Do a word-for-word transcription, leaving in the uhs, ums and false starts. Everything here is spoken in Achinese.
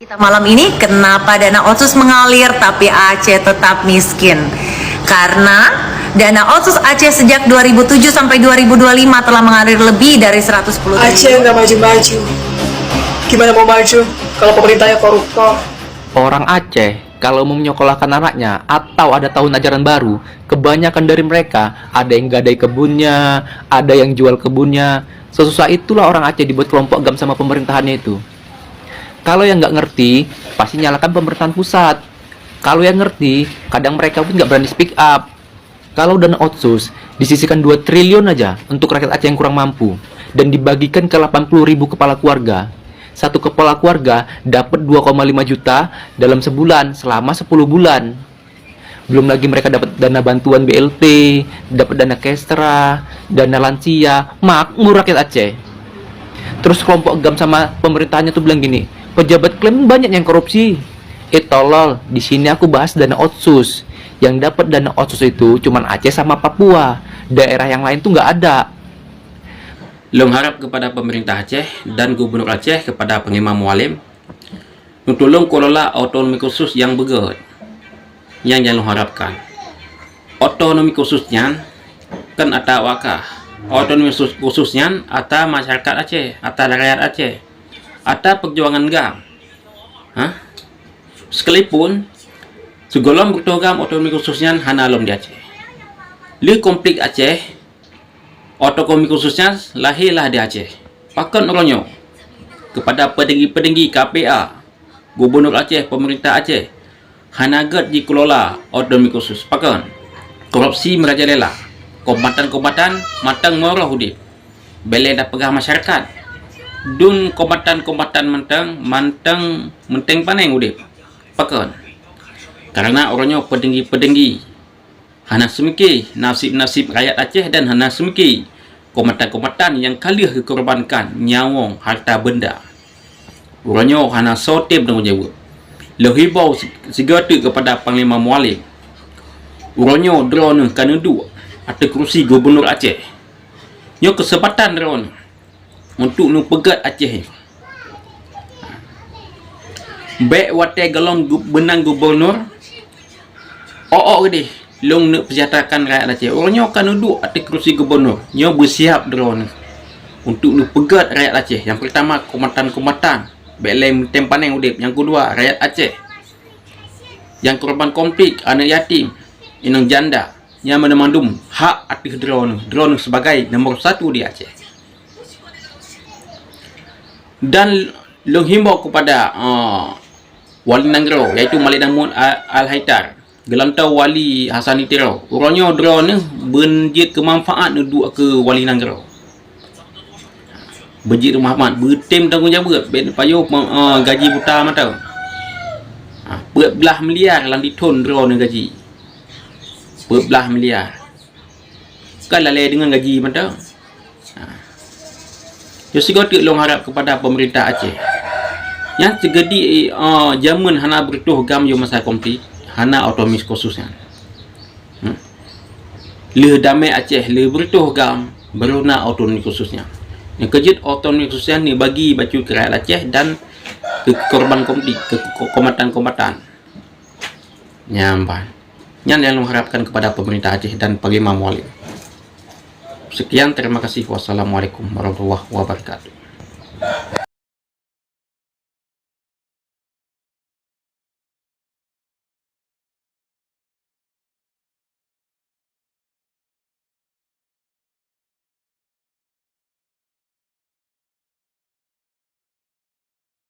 Kita malam ini, kenapa dana otsus mengalir tapi Aceh tetap miskin? Karena dana otsus Aceh sejak dua ribu tujuh sampai dua ribu dua puluh lima telah mengalir lebih dari seratus sepuluh triliun. Aceh nggak maju-maju. Gimana mau maju kalau pemerintahnya koruptor? Orang Aceh kalau mau menyekolahkan anaknya atau ada tahun ajaran baru, kebanyakan dari mereka ada yang gadai kebunnya, ada yang jual kebunnya. Sesusah itulah orang Aceh dibuat kelompok GAM sama pemerintahannya itu. Kalau yang nggak ngerti, pasti nyalakan pemerintahan pusat. Kalau yang ngerti, kadang mereka pun nggak berani speak up. Kalau dana otsus disisihkan dua triliun aja untuk rakyat Aceh yang kurang mampu dan dibagikan ke delapan puluh ribu kepala keluarga, satu kepala keluarga dapat dua koma lima juta dalam sebulan selama sepuluh bulan. Belum lagi mereka dapat dana bantuan B L T, dapat dana kestra, dana lansia, makmur rakyat Aceh. Terus kelompok GAM sama pemerintahnya tuh bilang gini, pejabat klaim banyak yang korupsi. Eh tolol, di sini aku bahas dana otsus. Yang dapat dana otsus itu cuman Aceh sama Papua. Daerah yang lain tuh nggak ada. Lôn harap kepada pemerintah Aceh dan Gubernur Aceh kepada Panglima Mualem, neutulông kelola otonomi khusus nyang beugét. Nyang nyang lôn harapkan. Otonomi khusus nyan kan ata awak kah. Otonomi khusus, khusus nyan ata masyarakat Aceh, ata rakyat Aceh, ata perjuangan GAM. Ha? Sekalipun sigohlom beutôi GAM otonomi khusus nyan hana lom di Aceh. Lé konflik Aceh, otonomi khusus nyan lahé lah di Aceh. Pakon uroe nyoe? Kepada petinggi-petinggi K P A, Gubernur Aceh, pemerintah Aceh, hana gét jikelola otonomi khusus. Pakon? Korupsi meurajalela. Kombatan-kombatan mantong meuroh udeb. Bèk lé tapeugah masyarakat. Dun kombatan-kombatan mantong, mantong meunteng paneng udeb. Pakon? Karena uroe nyoe petinggi-petinggi hana seumike nasib-nasib rakyat Aceh dan hana seumike kombatan-kombatan nyang ka lheueh geukorbankan nyawöng, harta benda. Uroe nyoe hana soe tem tanggung jaweueb. Lôn hibau sigoe teuk keupada Panglima Mualem. Uroe nyoe droeneuh ka neuduek ateueh keurusi gubunur Aceh. Nyoe keuseumpatan droeneuh untuk neupeugét Aceh nyoe. Bèk watèe gohlom beunang gubunur, ôk-ôk geudeh lôn neuk peuseujahterahkan rakyat Aceh. Uroe nyoe ka neuduek ateueh keurusi gubunur, nyoe beusiab droeneuh untuk neupeugét rakyat Aceh. Nyang peurtama kombatan-kombatan, bèk lé meunteng paneng udeb. Nyang keudua rakyat Aceh nyang keureuban konflik, aneuk yatim, inong janda. Nyan banmandum hak ateueh droeneuh, droeneuh sibagai nomor satu di Aceh. Dan lôn himbau keupada Wali Nanggroe, yaitu Malik Mahmud Al-Haidar, geulantoe Wali Hasan di Tiro. Uroe nyoe droeneuh beunjeuet keu manfaat neuduek keu Wali Nanggroe. Beujeuet keu manfaat, beutem tanggung jaweueb, bèk neupayoh gaji buta mantong. Peuet blaih miliar lam dithon droeneuh gaji. Peuet blaih miliar. Kan lalé deungon gaji mantong. Nyoe sigoe teuk lôn harab keupada peumeurintah Aceh. Nyang seugedi jameun hana beureutoh GAM yoh masa konflik, hana otonomi khusus nyan. Lheueh damé Aceh, lheueh beureutoh GAM, baru na otonomi khusus nyan. Nyang keujeuet otonomi khusus nyan neubagi bacut keu rakyat Aceh dan keu korban konflik, keu kombatan-kombatan. Nyan ban. Nyan nyang lôn harapkan keupada peumeurintah Aceh dan Panglima Mualem. Sekian, terima kasih. Wassalamualaikum warahmatullahi wabarakatuh.